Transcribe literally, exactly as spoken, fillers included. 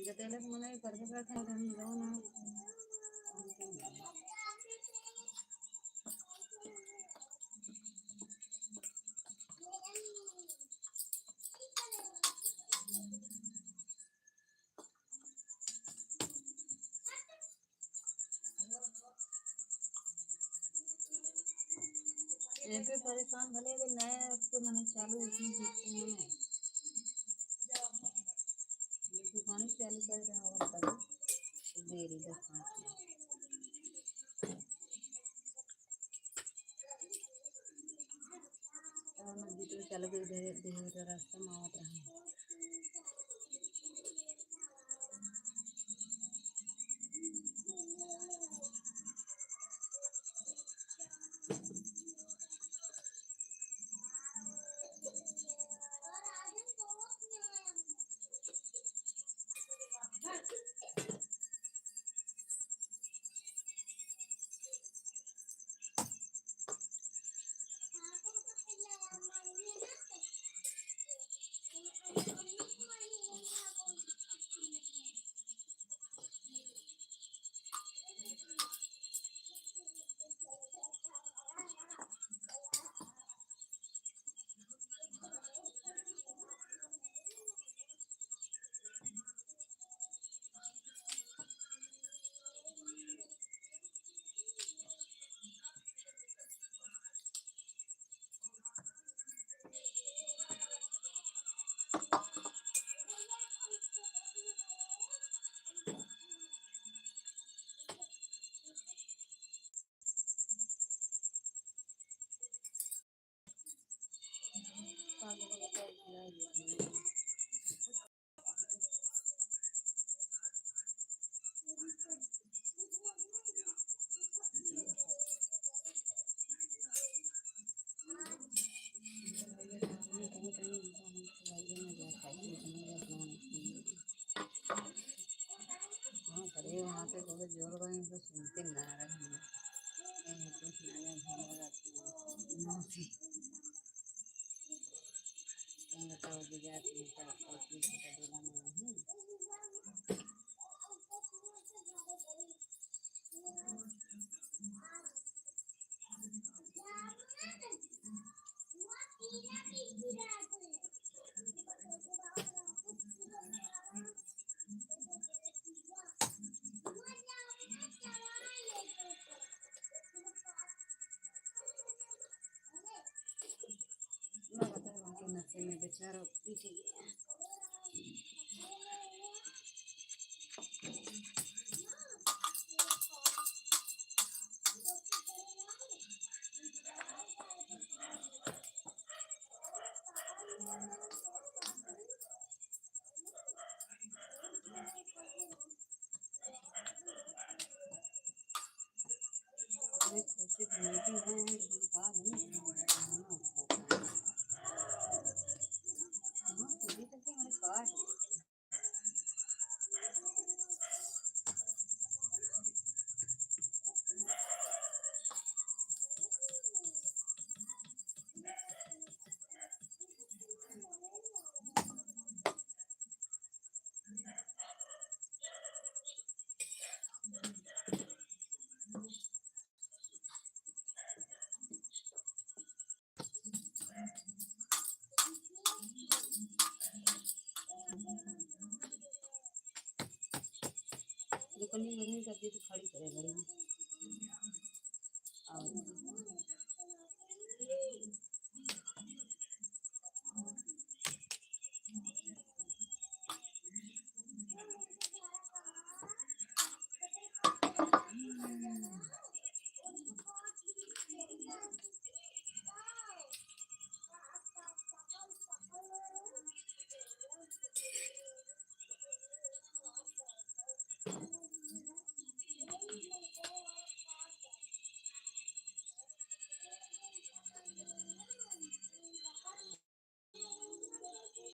जतेले से मने करबे करत है, हम जाओ ना। ये पे परेशान भले अभी नया app पे मने चालू होती है, देखते हैं ना। ये दुकान चालू कर रहे हैं और कभी तो देरी दस पाँच मिनट। और मस्जिद में चल गई, धीरे धीरे रास्ता में आवत रहे। यहाँ पे बहुत जोर बा, इनको सुनते ना रहे हैं। कहीं कुछ ना जाए, भाग जाती है। माफी। कहीं बताओ, जो जाती है, तो आपको कुछ तो बोला नहीं है। नशे में बेचारा पी के गया। अरे, कोशिश मेरी है, लेकिन बाद में हाँ, तो ये तो हमारे पास है। दुकान में नहीं करती तो खड़ी करे बड़ी। और